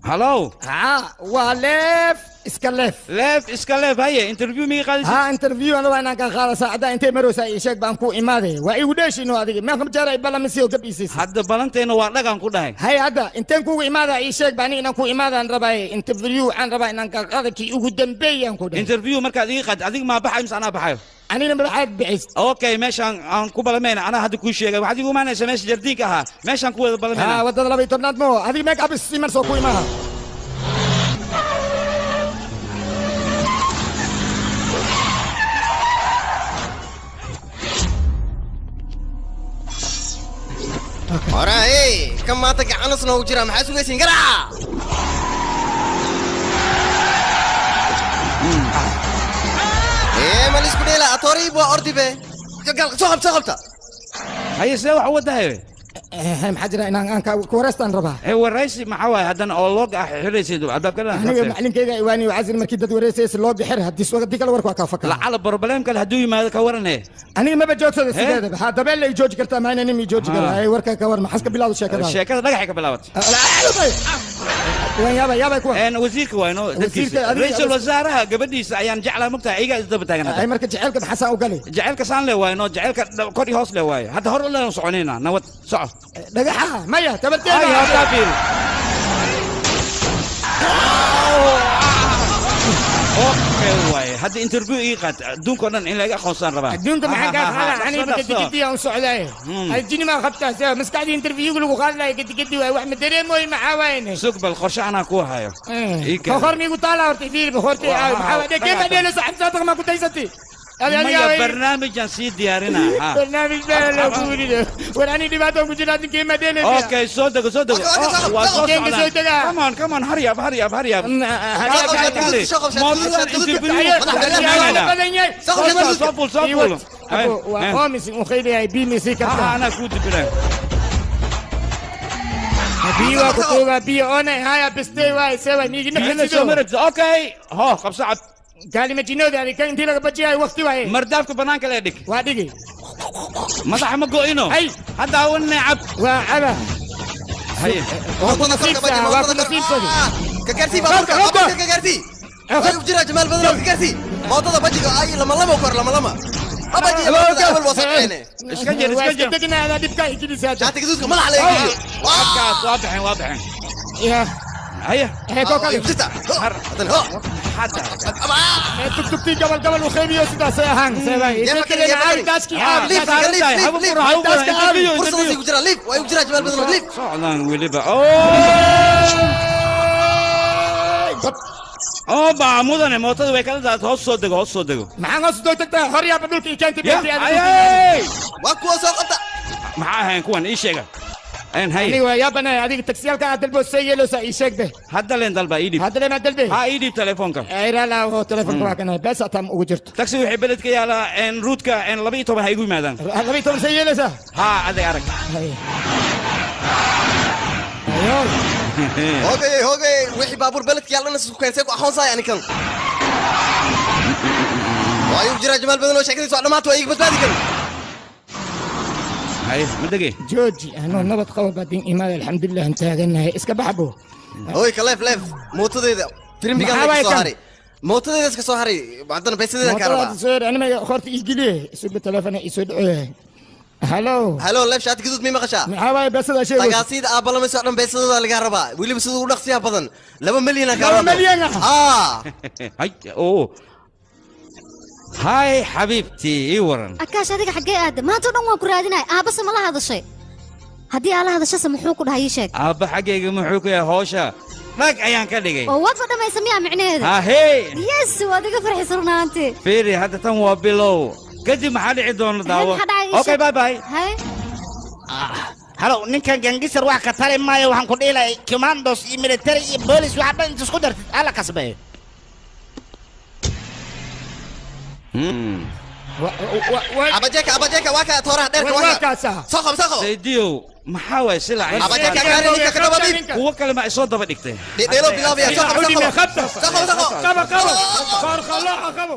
Hello. Haa, waa leef iska leef. Leef iska leef. Haye, interview mii qaadaysid? Haa, interview ana waa inaan ka qaada. Saacadda intay maraysaa ii sheeg baan ku imaaday. Waa igu dheeshino adiga meeqa jeer ay ballamisiyo gab iisiisay. Hadda balanteena waa dhagaan ku dhahay. Hay, hadda inteen kugu imaada ii sheeg baan inaan ku imaadaan rabaa. Interview aan rabaa inaan ka qaada, kii ugu dambeeyaan ku dhahay. Interview markaad iga qaad, adiga maa baxay mise anaa baxayo? Anigana madaxaad bixis. Okay, meeshaan aan ku balamayna anaa hadda kuu sheegay. Waxaad igu imaanaysaa meesha jardiinka ahaa, meeshaan ku wada balamayna. Haa, waddada 12aad mo adiga meek abis si mar soo ku imaha. Hora ey, kan maanta gacanas noogu jira, maxaa sugaysiin? Garaaca. Ee, ma lisku dheela atoriib waa ordibe. Gal, soo qabta, soo qabta. Haye, sidee wax u wadahay? Maxaa jira? Inaan aan ka ku wareystaan rabaa. Ee, waraysi maxaa waaye haddana oo looga ah xiraysid albaabka dhan? Aniga macalinkayga iwaani wacasir markii dad wareysaysa loo bixir, haddii haddii kale warka waa kaa fakaa. Lacala problem kale hadduu yimaado ka warane. Aniga maba joogsada sideedaba. Haa, dabeel la ii jooji kartaa maayna nin ii jooji karaa. Ay, warka ka war, maxas ka bilaawda sheekada? Sheekada dhagaxay ka bilaabatay. Waan yaabay, yaabay kuwa. Een, wasiirka waa inoo dadkiisa. Wasiirka, ra'iisul wasaaraha gabadhiisa ayaan jeclaa, mogtahay, iyagaa isdaba taagan hadda. Ay, marka jaceylka maxasaan u galay? Jaceylka saan le waaye no, jaceylka kor iyo hoos le waaye. Hadda hor ulean soconayna, nabad soco. Dhagaxa maya tabarteeda. Ay, haddaa fiiri. Okay waaye, hadda interview ii qaad, adduunka oo dhan in laga aqoonsaan rabaa. Adduunka maxaa kaa qaada? Aniga gadigadi aan u socdaay. Ay, jini maa qabtaa? Se maskaxdii interviewga lagu qaadi lahay gadigadi waay, wax ma dareemooy, maxaa waayne? Sug bal, qorshe anaa kuu hayo. Ii keen. Kokor miigu taala horta fiiri bokorti ay maxaa waay? Keema dheelaysa xamsaadaq maa ku daysatay? Maya, barnaamijaan sii diyaarinaa ha. Barnaamij baa la kuwinida war, ani dhibaato ku jira, keema dheelaysa. Okay, soo dego, soo dego. Oh, waa soo Keenka soo socdaan. degaa. Come on, come on, hurry up, hurry up, hurry up. Mootadan interview. Soo ful, soo ful. Waa oomis u khayliyahay biimisi Ha, karta. Anaa kuu dibinay. Biyo waa ku tuugaa, biyo oonay haya bistay waay sewa miigi. Biyana soo maragtid. Okay, ho qabso cab. Gaalima jinooda adi kan intii laga bajiyahay waqti waaye. Mardaafka banaanka lee dhig. Waa dhigi. Madaxa ma go'ino. Hay. Hadda awanne cab. Waa caba. Haye. Waa ku nasiibsaa, waa ku nasiibsadi. Ka gaarsii baabuurka, baabuurka ka gaarsii. Waa u jira Jamaal badan, ka gaarsii mootada bajiga. Ay, lama lama kor, lama lama abaji mootada awal wasaqeene. Iska jir, waa iska iska jir. degnaa adaa dhibkaa igilisaa. Shaati gaduudka madaxa laga geliyo. Halkaas waa baxeen, waa baxeen. Ya. Haye. Hee, koo kale. Jirta hadan ho. Hadda. Tugtugtii gabal gabal u qaybiyo sidaasay ahaan seebay. Yaa fakari, yaa fakari. Daaskii Ah, aabi. Liif, liif, liif, liif. Daaska aabi. Fursadaas igu jira, liif waa igu jira Jamaal badan, liif. Socdaan weliba. Oo baa mudane, mootada way kala daad. Hoos soo dego, hoos soo dego. Maxaan hoos soo tagtaa? Hor yaaba dhulka ii keentay. Ya, beertii. ayay. Waa kuwa soo qabta. Maxaa ahayn kuwan? Ii sheega. Een, haye. Aniga waa yaabanay, adiga taksiyaalka aad dalbo see yeeloosaa ii sheeg be. Hadda leen dalba, ii dhiib. Hadda leen dalbe. Ha, ii dhiib telefoonka. Ayraala oo telefoonka waa kana bees atam ugu jirto. Taxi wixii beledka yaala een ruutka een 12 ha igu yimaadaan. 12 see yeelaysaa? Ha, adag arag. Ayo. Hogay, hogay, wixii baabuur beledka yaal dhan isku keensay ku aqoonsaay anikan. Waa igu jira Jamaal badan oo sheekadiisa waa dhammaata, waa iga badbaadi kan. Haye, ma degay? Jooji, anoo nabad qaba baadin imaada, alxamdulilah aan taaganahay, iska baxbo. Hooy, ka leef leef mootadeeda firimbigan Maxaa ka waay soo kan? Haray mootadeeda iska soo haray, haddana beesadeeda kaa rabaa. Mootada soo anima horta ii geliye, isuga telefoona ii soo dhaco. Halo. Halo, leef shaati gaduud, mii maqashaa? Maxaa waaye beesada sheego? Tagaasida aabalamayso dhan beesadooda lagaa rabaa, weliba sida ugu dhaqsiyaha badan 2 milyan aa kaa 2 rabaa. Milyan ah? Ah. Hay, oo hay xabiibtii, ii waran. Akaash, adiga xaggee aadda? Maanta o dhan waan ku raadinaya. Aabbase ma la hadashay? Haddii aa la hadashase muxuu ku dhahay? Ii sheeg. Aabba xaggayga muxuu ku yahay? Howsha dhag ayaan ka dhigay. Oo waadba dhammaysa miyaa micnaheeda? Hahey. Yes, waad iga farxisa run ahaantii. Fiiri, hadda tan waa bilow, kadib maxaa dhici doona daawo. Maxaa dhacay? Ii Okay. sheeg. Bye bye. Hay. Halow, ninkan gangisar wax ka tari maayo. Waxaan ku dhihi lahay commandos iyo military iyo boolis, waxa dhan inta isku dartid alla kasbayo. Abajeka, abajeka, waa kaa tooraha dheerka, waa kaa. Soo qabo, soo qabo. Saydiyow, maxaa waay silac? Abajeka, gaari ninka ka daba dhiib. Kuwo kale ma isoo daba dhigtay? Dheelo bilaabaya, soo qabo, soo qabo, soo qabo, soo qabo. Qabo, qabo, qoor qalooca qabo.